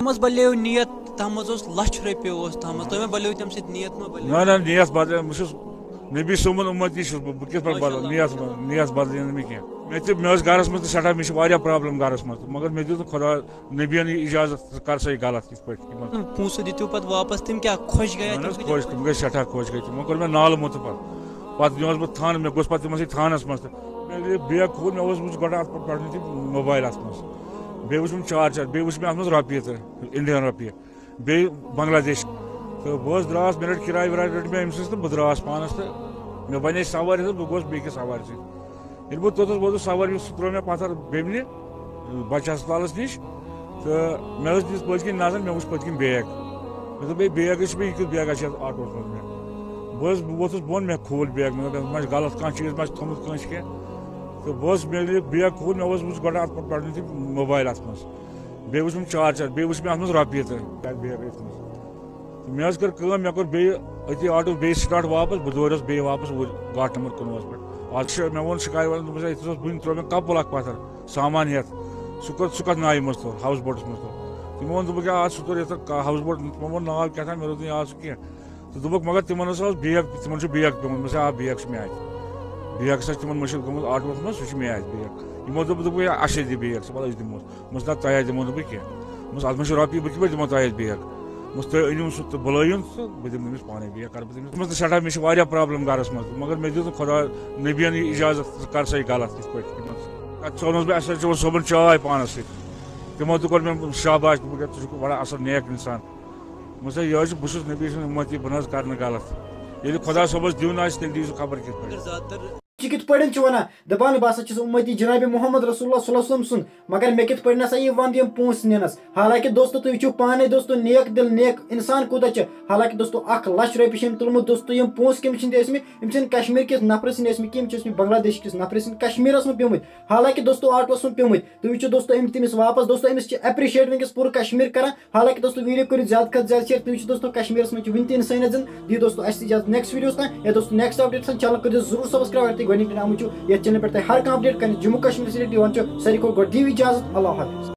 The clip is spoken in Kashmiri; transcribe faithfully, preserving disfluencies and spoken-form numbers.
تَتھ منٛز بَلیو نیت، تَتھ منٛز اوس لَچھ رۄپیہِ اوس تَتھ منٛز، تُہۍ ما بَلیو تَمہِ سۭتۍ نیت ما بَلیو؟ نہ، نہ، نیت بدلے، بہٕ چھُس نبی صٲبُن اُمتی چھُس بہٕ، بہٕ کِتھ پٲٹھۍ بدل؟ نیت، نیت بدلے نہٕ مےٚ کینٛہہ۔ مےٚ تہِ، مےٚ ٲس گرس منٛز تہِ سٮ۪ٹھاہ، مےٚ چھِ واریاہ پرابلم گرس منٛز تہٕ، مگر مےٚ دیُت نہٕ خۄدا نبین یہِ اجازت، ژٕ کر سا یہِ غلط یِتھ پٲٹھۍ یِمن۔ پونٛسہٕ دِتِو پتہٕ واپس، تِم کیٛاہ خۄش گٔیا؟ اہن حظ، خۄش، تِم گٔے سٮ۪ٹھاہ خۄش گٔے تِم۔ وۄنۍ کوٚر مےٚ نالہٕ موٚت پتہٕ، پتہٕ نیوٗس بہٕ تھانہٕ، مےٚ گوٚژھ پتہٕ تِمن سۭتۍ تھانس منٛز تہٕ مےٚ ییٚلہِ بیگ کھوٗل، مےٚ اوس وٕچھ گۄڈٕ اتھ پٮ۪ٹھ پٮ۪ٹھ تِم موبایل اتھ منٛز، بیٚیہِ وٕچھ مےٚ چارجر، بیٚیہِ وٕچھ مےٚ اتھ منٛز رۄپیہِ تہٕ انڈین رۄپیہِ۔ بیٚیہِ بنگلہ دیش۔ تہٕ بہٕ حظ درٛاس، مےٚ رٔٹ کِراے وِراے رٔٹ مےٚ أمۍ سٕنٛز تہٕ بہٕ درٛاس پانَس تہٕ مےٚ بَنے سوارِ تہٕ بہٕ گوس بیٚکِس سوارِ سۭتۍ۔ ییٚلہِ بہٕ توٚتَس ووتُس، سوارِ یُس سُہ ترٛوو مےٚ پَتھر بیٚمنہِ بَچہٕ ہسپتالَس نِش تہٕ مےٚ ٲس دِژ پٔتۍ کِنۍ نظر، مےٚ وٕچھ پٔتۍ کِنۍ بیگ۔ مےٚ دوٚپ، "ہے، بیگ چھُ مےٚ، یہِ کیُتھ بیگا چھُ یَتھ آٹوَس منٛز مےٚ؟" بہٕ حظ، بہٕ ووتُس بۄن، مےٚ کھوٗل بیگ، مےٚ دوٚپ، "ما چھُ غلط کانٛہہ چیٖز، ما چھُ تھوٚمُت کٲنٛسہِ کینٛہہ؟" تہٕ بہٕ حظ، مےٚ ییٚلہِ بیگ کھوٗل، مےٚ اوس وٕچھ گۄڈٕ اَتھ پٮ۪ٹھ پٮ۪ٹھ تِم موبایل اَتھ منٛز۔ بیٚیہِ وٕچھُم چارجر، بیٚیہِ وٕچھ مےٚ اَتھ منٛز رۄپیہِ تہٕ بیگ أتھۍ منٛز۔ تہٕ مےٚ حظ کٔر کٲم، مےٚ کوٚر بیٚیہِ أتی آٹوٗ بیٚیہِ سٹاٹ واپس، بہٕ دوریوس بیٚیہِ واپس اوٗرۍ گاٹھ نمبر کُنوُہَس پٮ۪ٹھ۔ اَتھ چھِ، مےٚ ووٚن شِکایہِ والٮ۪ن، دوٚپمَس، "ہے، یِتھ اوس وٕنہِ ترٛوو مےٚ کَپُل اَکھ پَتھر سامان ہٮ۪تھ، سُہ کوٚت، سُہ کَتھ نایہِ منٛز توٚر، ہاوُس بوٹَس منٛز توٚر؟" تِمو ووٚن، دوٚپُکھ، "ہے، آز سُہ توٚر یَتھ ہاوُس بوٹ، تِمو ووٚن ناو کیٛاہ تام، مےٚ روٚٹ نہٕ یاد سُہ کینٛہہ۔" تہٕ دوٚپُکھ، "مگر تِمن ہسا اوس بیگ، تِمن چھُ بیگ پیومُت۔" مےٚ دوٚپُس، "آ، بیگ چھُ مےٚ اَتہِ۔ بیگ ہسا چھُ تِمن مٔشِد گوٚمُت آٹوَس منٛز، سُہ چھُ مےٚ اَتہِ بیگ۔" یِمو دوٚپ، دوٚپُکھ، "ہے، اَسہِ دِ بیگ، ژٕ وَلہٕ أسۍ دِموس۔" دوٚپمَس، "نہ، تۄہہِ ہا دِمو نہٕ بہٕ کینٛہہ۔" دوٚپمَس، "اَتھ منٛز چھِ رۄپیہِ، بہٕ کِتھ پٲٹھۍ دِمو تۄہہِ اَتہِ بیگ؟" دوٚپمَس، "تُہۍ أنِو سُہ تہٕ بُلٲیِن تہٕ بہٕ دِمہٕ تٔمِس پانَے بیگ، کَرٕ بہٕ تٔمِس۔" دوٚپمَس، "نہ، سٮ۪ٹھاہ، مےٚ چھِ واریاہ پرابلم گَرَس منٛز، مگر مےٚ دیُت نہٕ خۄدا نبیَن یہِ اِجازت، ژٕ کَر سا یہِ غلط یِتھ پٲٹھۍ یِمَن سۭتۍ۔" تَتہِ ژٲنَس بہٕ ایس ایچ او صٲبَن چاے پانَس سۭتۍ۔ تِمو تہِ کوٚر مےٚ شاباش، دوٚپُکھ، "ہے، ژٕ چھُکھ بَڑٕ اَصٕل نیک اِنسان۔" دوٚپمَس، "ہے، یہِ حظ چھُ، بہٕ چھُس نبی سُنٛد اُمتی، بہٕ نہ حظ کَرٕ نہٕ غلط۔" ییٚلہِ خۄدا صٲبَس دیُن آسہِ، تیٚلہِ دِیہِ سُہ خبر کِتھ پٲٹھۍ۔ مگر زیادٕ تر چھِ کِتھ پٲٹھۍ چھِ وَنان، دَپان، "بہٕ ہسا چھُس اُمتی جناب محمد رسول اللہ صلی اللہ علیہ وسلم سُنٛد، مگر مےٚ کِتھ پٲٹھۍ نہ سا یی وَنٛدٕ یِم پونٛسہٕ نِنَس؟" حالانکہ دوستو، تُہۍ وٕچھِو پانَے دوستو، نیک دِل نیک اِنسان کوٗتاہ چھِ۔ حالانکہ دوستو، اَکھ لَچھ رۄپیہِ چھِ أمۍ تُلمُت۔ دوستو، یِم پونٛسہٕ کٔمِس چھِنہٕ ٲسمٕتۍ؟ یِم چھِنہٕ کشمیٖر کِس نفرٕ سٕنٛدۍ ٲسمٕتۍ کینٛہہ، یِم چھِ ٲسمٕتۍ بنگلہ دیش کِس نفرٕ سٕنٛدۍ، کشمیٖرَس منٛز پیوٚمٕتۍ۔ حالانکہ دوستو، آٹوَس منٛز پیوٚمٕتۍ۔ تُہۍ وٕچھِو دوستو، أمۍ تٔمِس واپس۔ دوستو، أمِس چھِ appreciate وٕنکیٚس پوٗرٕ کشمیٖر کران۔ حالانکہ دوستو، video کٔرِو زیادٕ کھۄتہٕ زیادٕ share۔ تُہۍ وٕچھِو دوستو، کشمیٖرَس منٛز چھِ وٕنہِ تہِ اِنسٲنیت زِندٕ۔ دِیِو دوستو، اَسہِ تہِ اِجازت next videoس تام۔ یا دوستو، next updateسَن channel کٔرۍزیو ضروٗر subscribe، اگر تُہۍ گۄڈٕنِکۍ لَٹہِ آمٕتۍ چھِو یَتھ channel پٮ۪ٹھ، تۄہہِ ہر کانٛہہ update کَرنہٕ جموں کشمیٖر سۭتۍ یِوان چھُ۔ ساروی کھۄتہٕ گۄڈٕ دِیِو اِجازت، اللہ حافظ۔